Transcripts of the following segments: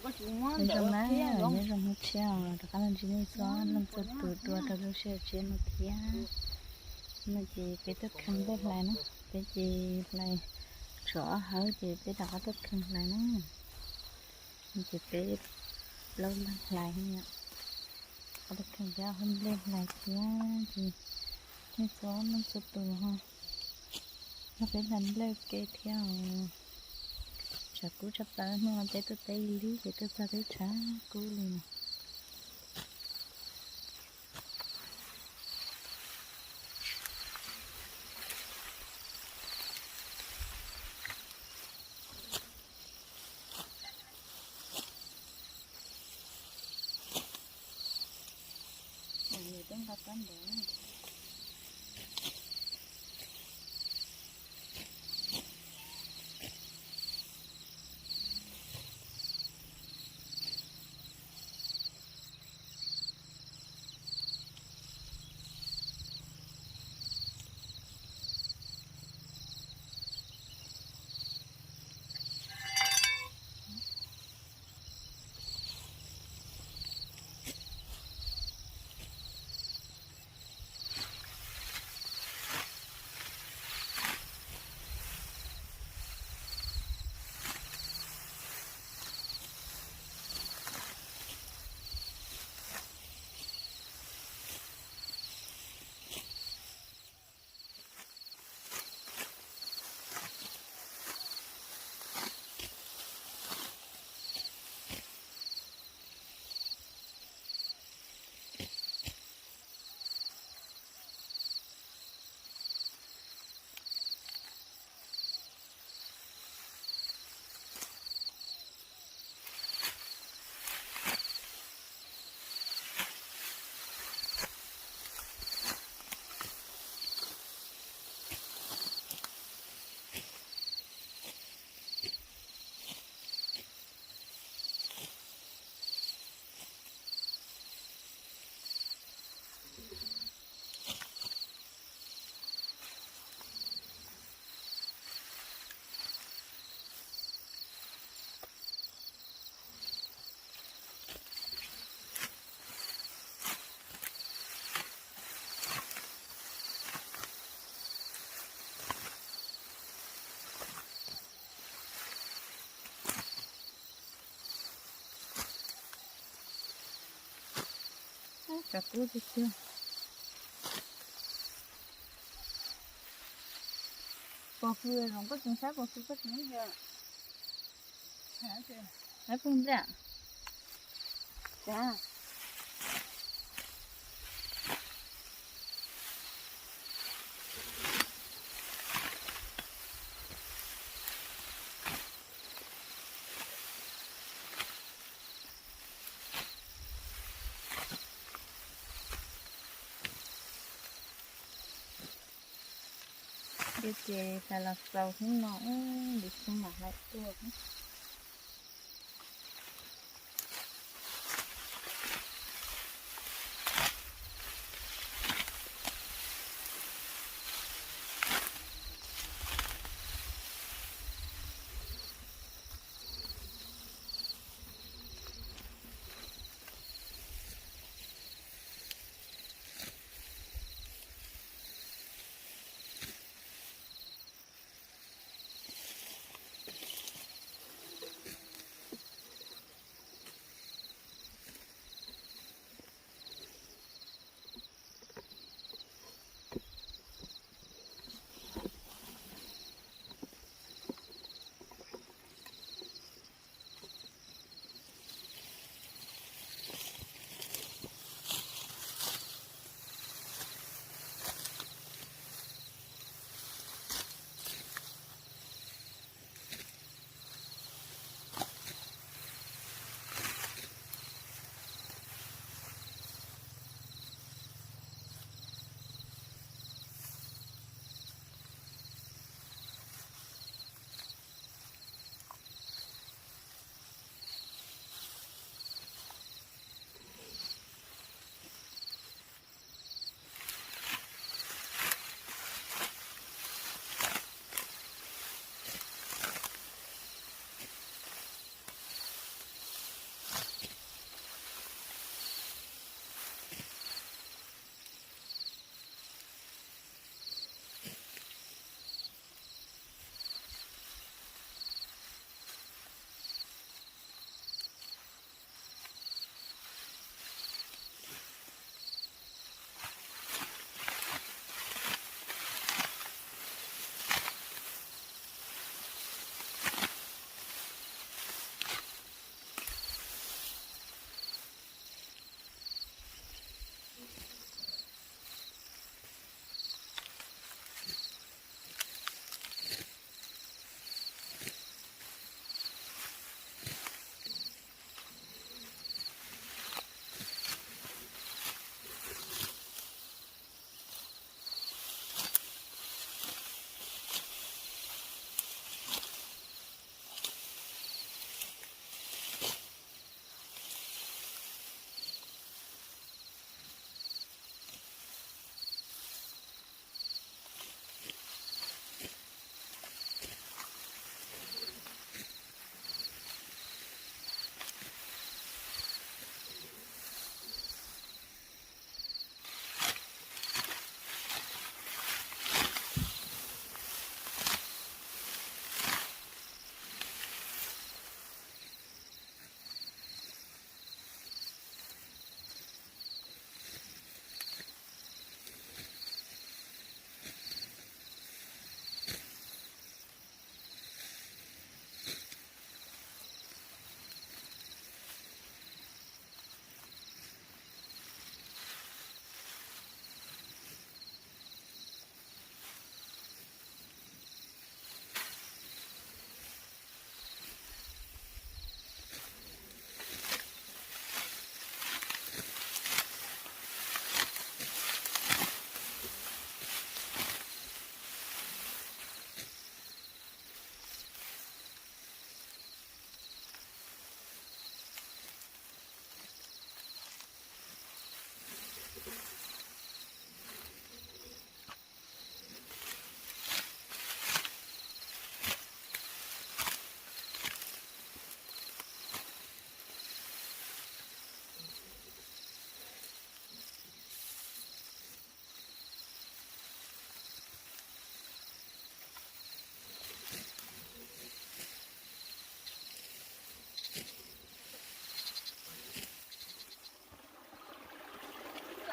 Nyob zoo na, nyob zoo hnub tshiab os, rov qab los ntsib nej txhua leej txhua tus dua rau lub sij hawm tshiab no thiab. No ces peb tuaj kheej nplej hlais na, peb ces hlais tshuav ob hawv ces peb rov qab tuaj kheej hlais na. No ces peb plaub leeg hlais, qab tuaj kheej thiab hau nplej hlais thiab ces nej txhua leej txhua tus ho nrog peb hlais nplej ua ke thiab os. Tshav kub tshaj plaws, hnub no peb tuaj teb lig lig ces tuaj txog twb tshav kub li no. Tshav kub tiag tiag. Pos kws zoo, koj tsis saib pos kws koj tsis muab yog. Saib pog nplej. Saib. Ces hlais los xaus hnub no, lwm xyoo mam hlais tuaj.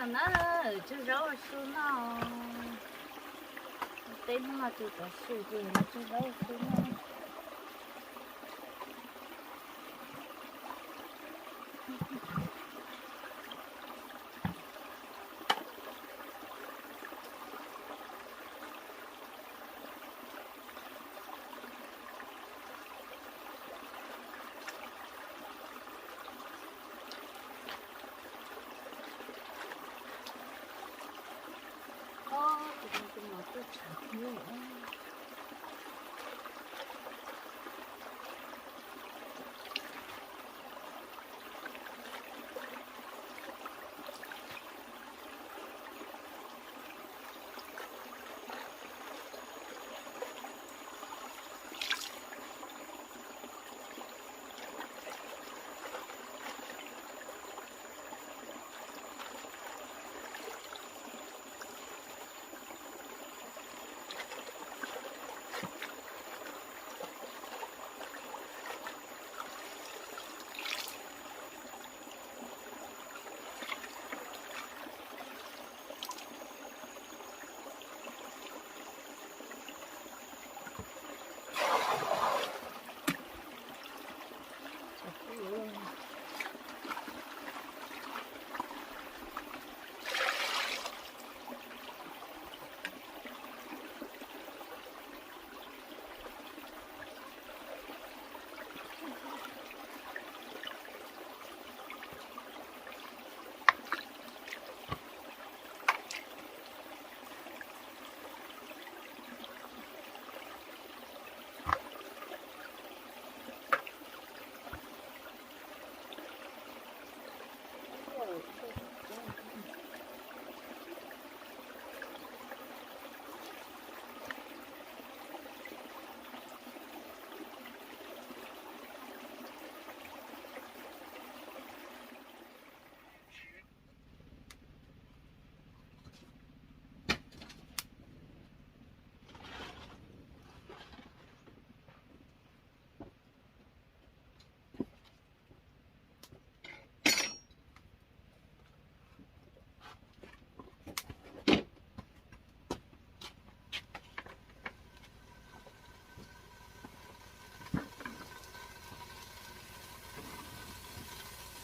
Na, tsuag zaub su noj. Teb hnub no tsis tov su ces tsuag zaub su noj.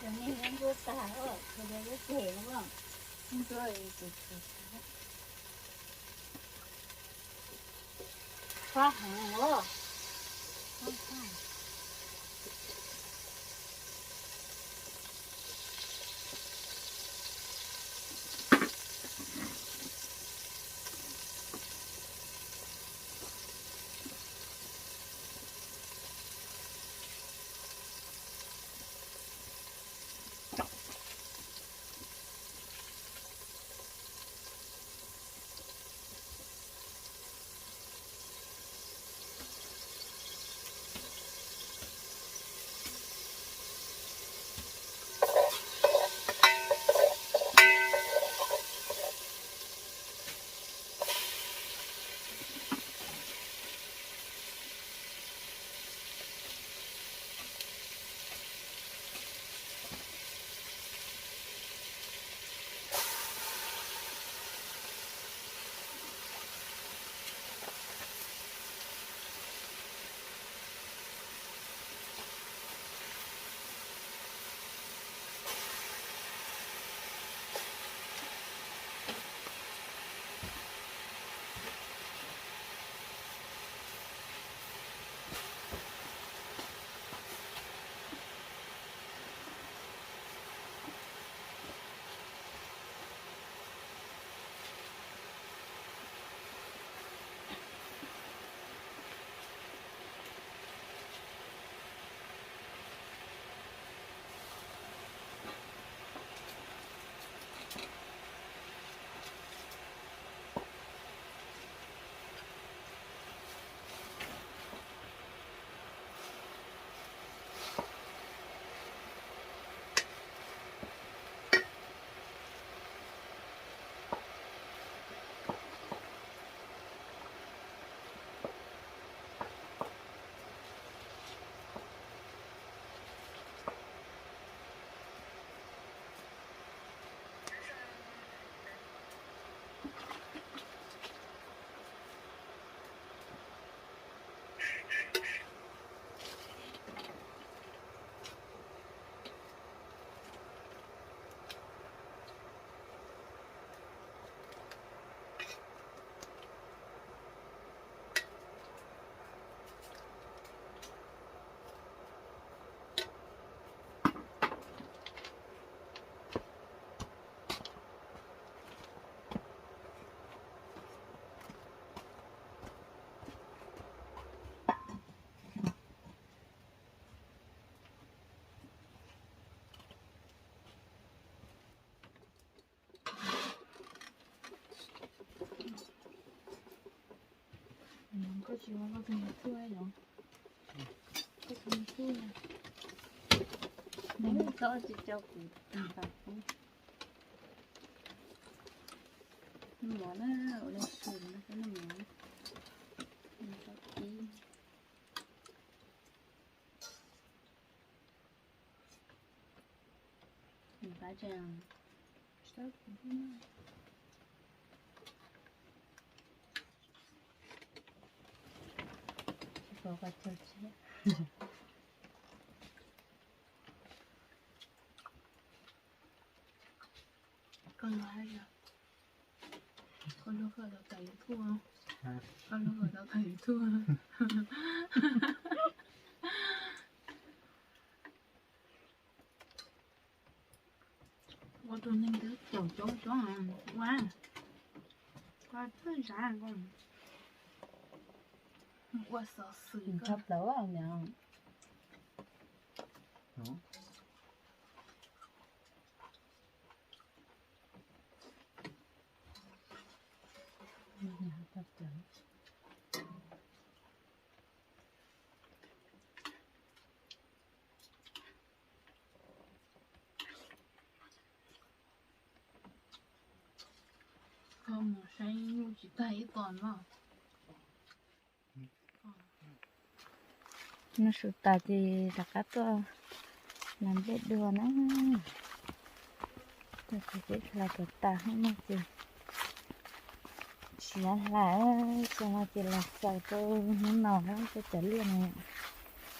Cov niag lub ncuab tag, cov lub ceg no, ncuab tus tshuav tag. Fab heev os. Tsis ua koj tus YouTube yom? Koj tus YouTube, nws txob tsis coj kuv tus pas pub. Noj mov na, ua li su no peb noj mov. Noj tau kib. Nws pab tseem tsis pom qhov chaw thiab. Koj luag hais tias koj luag koj tau tawm YouTube, koj luag koj tau tawm YouTube. Ua tus neeg twb caum coob coob ua, ua twb zam ua xov xwm tshaj plaws. Koj mus saib nyuj tsis tag ib tog no. Noj su tas ces rov qab tuaj hlais nplej dua na. Tuaj hlais peb hlais kom tas hnub no ces tsis nyob hlais, xyoo no ces los xaus rau hnub no thiab rau cov liaj no.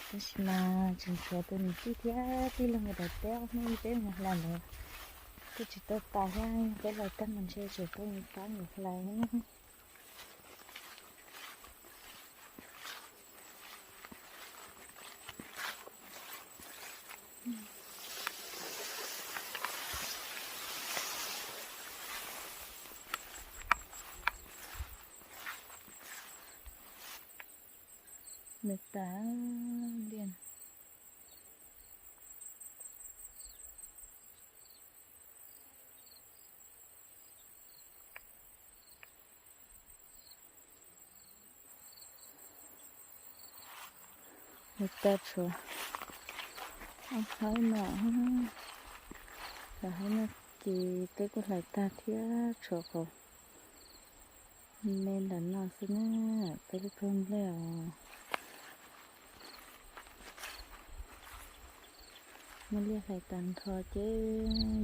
Tab sis mas tseem tshuav tus niam tij thiab tij laug nkawd daim teb ob hnub peb mus hlais lawm, twb tsis tau tas thiab, peb hlais tag mas ntshe tseem tuaj mus pab nkawd hlais. Nws tas liaj. Hlais tag tshuav ob hawb no, ob hawb no ces peb kuj hlais tag thiab, tshuav qhov me ntawm no xwb na, peb lub plhaub nplej os. Muab liaj hlais tag nrho ces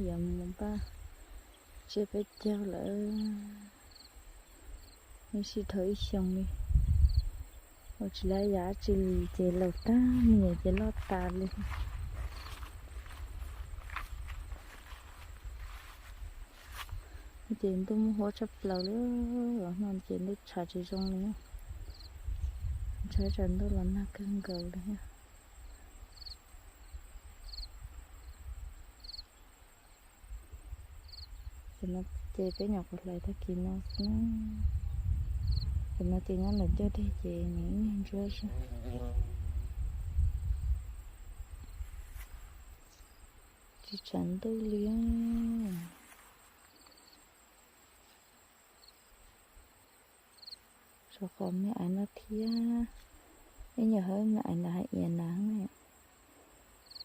yuav mus npaj tsiab peb caug lawm. Ib sij dhau ib xyoos li, ua tsis laib yam dab tsi li ces laus tag me nyuam ces loj tas li. Ces ntuj muaj huab tshaj plaws li, no ces ntuj tshav tsis zoo li, ntshai tsam ntuj los nag kawg nkaus li. Ces no ces peb nyuam qhuav hlais tag kis no xwb. Ces no ces nyob ntawm ncauj deg ces nws ib nyuag ntsuab zog, tsis tshav ntuj li. Tshuav qhov me aiv no thiab, ib nyuag hawb me aiv ntawd hais iav ntawd.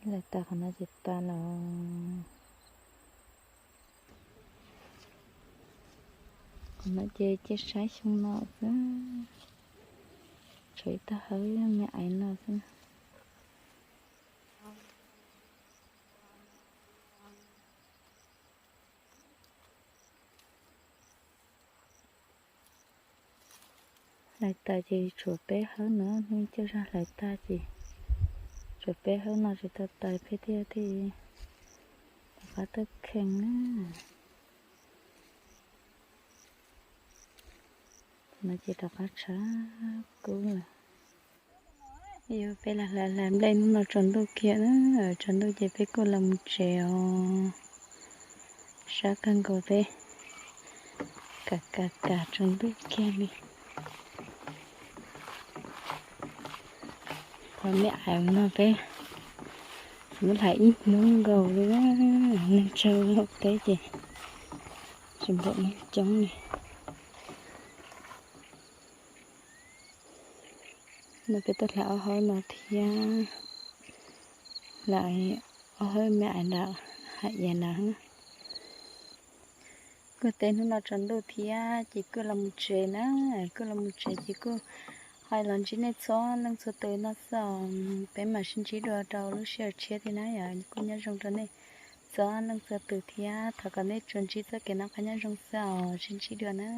Hlais tas qhov no ces tas los. Qhov no ces cia saib xyoo no xwb, tshuav ib tag hawb me aiv no xwb. Hlais tas ces tshuav peb hawb no, hnub caij zog hlais tag ces tshuav peb hawb no tsis tau tas peb thiaj thiaj rov qab tuaj kheej na. No ces rov qab tshav kub lawm. Yog peb lam hlais hlais nplej hnub no tsaus ntuj kiag na, tsaus ntuj ces peb kuj los mus tsev os. Sab kawg nkaus peb kam kam kam tsaus ntuj kiag li. Qhov me aiv no peb muab hlais ib hnub nkaus li, neeg tsawg peb ces tsis npaum neeg coob li. No peb tuaj hlais ob hawb no thiab, hlais ob hawb me ais nram hav iav na. Kuj teb hnub no tsaus ntuj thiab ces kuj los mus tsev na, kuj los mus tsev ces kuj hais los ntsib nej txhua leej txhua tus no xwb os. Peb mam sib ntsib dua rau lub sij hawm tshiab thiab na yom. Kuj nyob zoo rau nej txhua leej txhua tus thiab thov kom nej tsuas ntsib txoj kev noj qab nyob zoo xwb os, sib ntsib dua na.